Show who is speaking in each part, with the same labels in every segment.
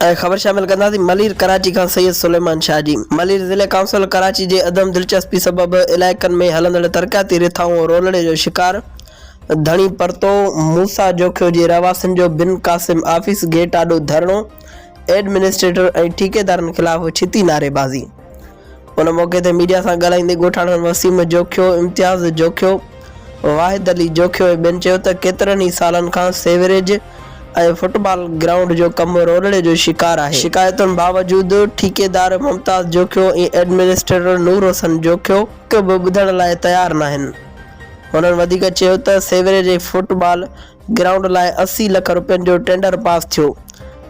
Speaker 1: ۽ خبر شامل ڪنداسين ملير ڪراچي کان سيد سليمان شاهه جي ملير ضلعي ڪائونسل ڪراچي جي عدم دلچسپي سبب علائقن ۾ هلندڙ ترقياتي رٿائون رولڙي جو شڪار ڌڻي پرتو موسيٰ جوکيو جي رهواسين جو بن قاسم آفيس گيٽ آڏو ڌرڻو ايڊمنسٽريٽر ۽ ٺيڪيدارن خلاف ڇتي نعريبازي ان موقعي تي ميڊيا سان ڳالهائيندي ڳوٺاڻن وسيم جوکيو، امتياز جوکيو، واحد علي جوکيو ۽ ٻين چيو ته ڪيترن ئي سالن کان سيوريج ۽ فٽبال گرائونڊ جو ڪم رولڙي جو شڪار آهي، شڪايتن باوجود ٺيڪيدار ممتاز جوکيو ۽ ايڊمنسٽريٽر نور حسن جوکيو هڪ به ٻڌڻ لاء تيار ناهن. هنن وڌيڪ چيو ته سيوريج ۽ فٽبال گرائونڊ لاء 80 لک روپين جو ٽينڊر پاس ٿيو،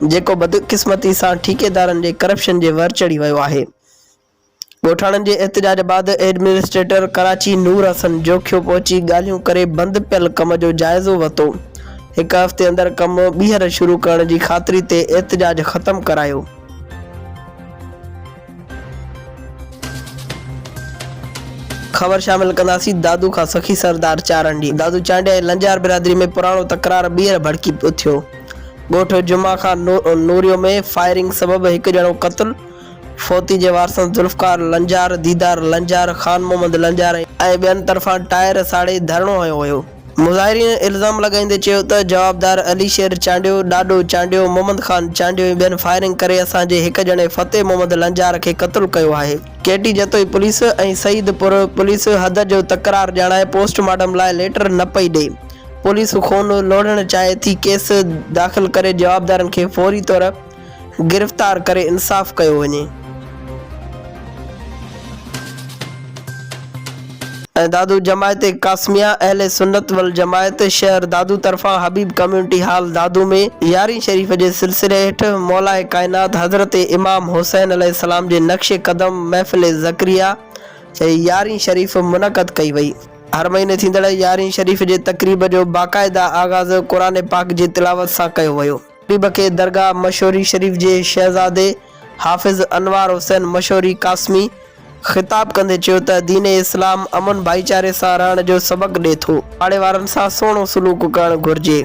Speaker 1: جيڪو بدقسمتي سان ٺيڪيدارن جي ڪرپشن جي ور چڙهي ويو آهي. ڳوٺاڻن جي احتجاج بعد ايڊمنسٽريٽر ڪراچي نور حسن جوکيو پهچي ڳالهيون ڪري بند پيل ڪم جو جائزو ورتو، هڪ هفتي اندر ڪم ٻيهر شروع ڪرڻ جي خاطري تي احتجاج ختم ڪرايو. خبر شامل ڪنداسين دادو کان سخي سردار چارڻ جي دادو چانڊيا ۽ لنجار برادري ۾ پراڻو تڪرار ٻيهر ڀڙڪي اٿيو ڳوٺ جمعه خان نوريو ۾ فائرنگ سبب هڪ ڄڻو قتل فوتي جي وارثن ذوالفقار لنجار، ديدار لنجار، خان محمد لنجار ۽ ٻين طرفان ٽائر ساڙي ڌرڻو هنيو ويو. مظاهرين الزام لڳائيندي چيو ته جوابدار علي شير چانڊيو، ڏاڏو چانڊيو، محمد خان چانڊيو ۽ ٻين فائرنگ ڪري اسان جي هڪ ڄڻي فتح محمد لنجار کي قتل ڪيو آهي. K T Jatoi police ۽ Saeedpur police حد جو تڪرار ڄاڻائي پوسٽ مارٽم لاء ليٽر نه پئي ڏئي، پوليس خون لوڙهڻ چاهي ٿي، ڪيس داخل ڪري جوابدارن کي فوري طور گرفتار ڪري انصاف ڪيو وڃي. ۽ دادو جماعت قاسميه اهل سنت والجماعت شهر دادو طرفان حبيب ڪميونٽي هال دادو ۾ يارهين شريف جي سلسلي هيٺ مولاء ڪائنات حضرت امام حسين عليه السلام جي نقش قدم محفل ذڪريه يارهين شريف منعقد ڪئي وئي. هر مهيني ٿيندڙ يارهين شريف جي تقريب جو باقاعده آغاز قرآن پاڪ جي تلاوت سان ڪيو ويو. تقريب کي درگاهه مشوري شريف جي شهزادي حافظ انوار حسين مشوري قاسمي خطاب ڪندي چيو ته دين اسلام امن ڀائيچاري سان رهڻ جو سبق ڏي ٿو. پاڙي وارن سان سهڻو سلوڪ ڪرڻ گهرجي.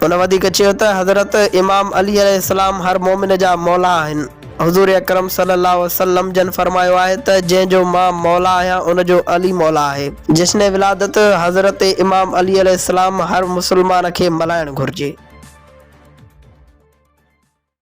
Speaker 1: هن وڌيڪ چيو ته حضرت امام علي عليه السلام هر مؤمن جا مولا آهن. حضور اڪرم صلي الله وسلم جن فرمايو آهي ته جنهن جو مان مولا آهيان ان جو علي مولا آهي. جشن ولادت حضرت امام علي عليه السلام هر مسلمان کي ملهائڻ گهرجي.